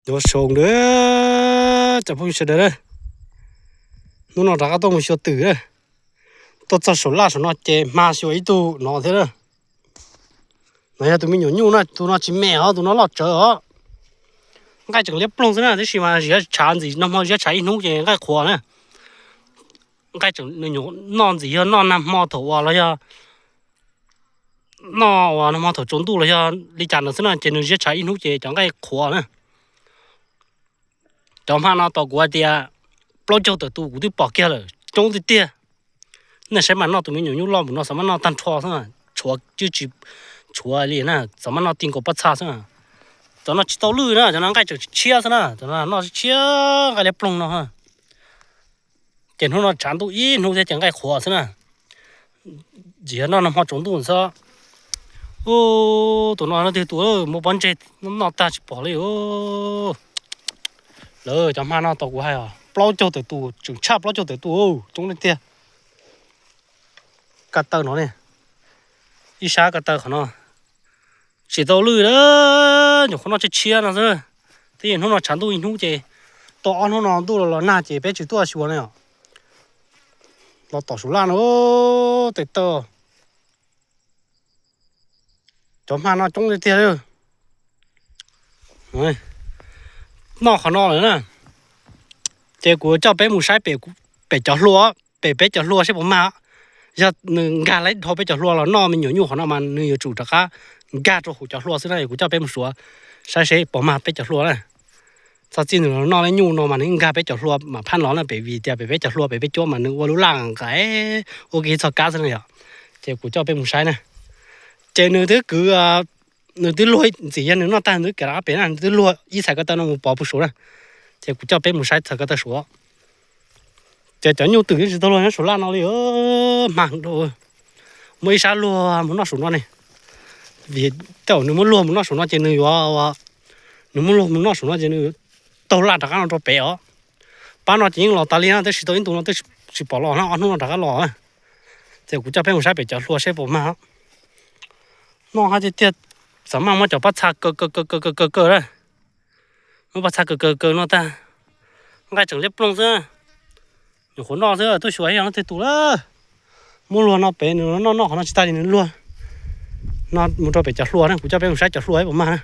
Nyob zoo na cov phooj ywg sawv daws na, hnub no rov qab tuaj mus xyuas twm na. Tuaj txog saum laj saum no ces hma xyuas ib tug no thiab na. No yog tus me nyuam nyuj na, tus no tsis me os, tus no loj tsawv os. Nqaij tseem liab ploog xwb na, tab sis mas ziab tshav ntxim, nag hmo ziab tshav ib hnub ces nqaij qhuav na. Nqaij tseem, nws nyuam noj ntxim yog noj nag hmo thaum uas los yog noj uas nag hmo thaum tsaus ntuj los yog li cas ntawd xwb na, ces nws ziab tshav ib hnub ces cov nqaij qhuav na. Cov hma no tos kuv hais tias plaub caug tawm tus kuv twb pom kiag lawm, coob tiag tiag. Nej saib mas noj tus me nyuam nyuj loj npaum no xav mas noj tag nrho xwb, tshuav twb tsis tshuav li na, xav mas noj ti nkaus pob txha xwb. Cov no tsis tau lwj na, cov no nqaij tseem tshiab xwb na, cov no noj tshiab nqaij liab ploog no. Ces hnub no tshav ntuj ib hnub thiab ces nqaij qhuav xwb na. Ntxim yog noj nag hmo tsaus ntuj xwb. Ub, tus no leej twg tus muaj pob ntseg noj tag tsis pom li. Lawv cov hma no tau kuv hais os, plaub caug tawm tus, tseem tshaj plaub caug tawm tus, coob tiag tiag. Ko taw no ne, ib sab ko taw qhov no tsis tau lwj na, nyuam qhuav noj tshiab tshiab no xwb. Twb yog hnub no tshav ntuj ib hnub ces, tau ob hnub no ntuj los los nag ces peb tsis tuaj xyuas ne os. Los tom saum laj no, tes taw. Cov hma no coob tiag tiag li. Noj qhov no lawm na, ces kuv coj peb mus saib pem cov hlua, pem peb cov hlua saib puas mag. Yog nws nkag laib dhau peb cov hlua los noj me nyuam nyuj qhov no mas nws yuav tsum rov qab nkag rau hauv cov hlua xwb na. Kuv coj peb mus suav saib seb puas mag peb cov hlua na. Txog txij nws los noj lub nyuj no mas nws nkag peb cov hlua mam phaj los na, pem vim tias pem peb cov hlua pem peb cuab mas nws ua lub laj nqaim ua kev txog kab xwb na yom. Ces kuv coj peb mus saib na. Ces nws twb kwv, nws twb luag ntxim, yog nws noj tag nws twb kav rov qab pem na, nws twb luag ib txhais ko taw no mus pov puag saud na. Ces kuv coj peb mus saib txhais ko taw saud. Ces cov nyuj twm yeej tsis tau luag nyob saum laj no li, mag. Muaj ib sab luag mus noj saum no ne, vim tej zaum nws muab luag mus noj saum no ces nws yuav, nws muab luag mus noj saum no ces nws taug laj rov qab no rau pem os. Pab no ces yeej los tas li na, tab sis tau ib ntus no twb tsis pom los na, ob hnub no rov qab los na. Ces kuv coj peb mus saib pem cov hlua seb puas mag. Noj hab tiag tiag, xav mas muab cov pob txha kaw kaw kaw kaw kaw kaw kaw na. Muab pob txha kaw kaw kaw no tag, nqaij tseem liab ploog xwb. Nyuam qhuav noj xwb, tuaj xyuas ib leej twg tus lawm. Muab luag no pem nws noj noj qhov no tsis tag li nws luag no mus rau pem cov hlua na, kuv coj peb mus saib cov hlua puas mag na.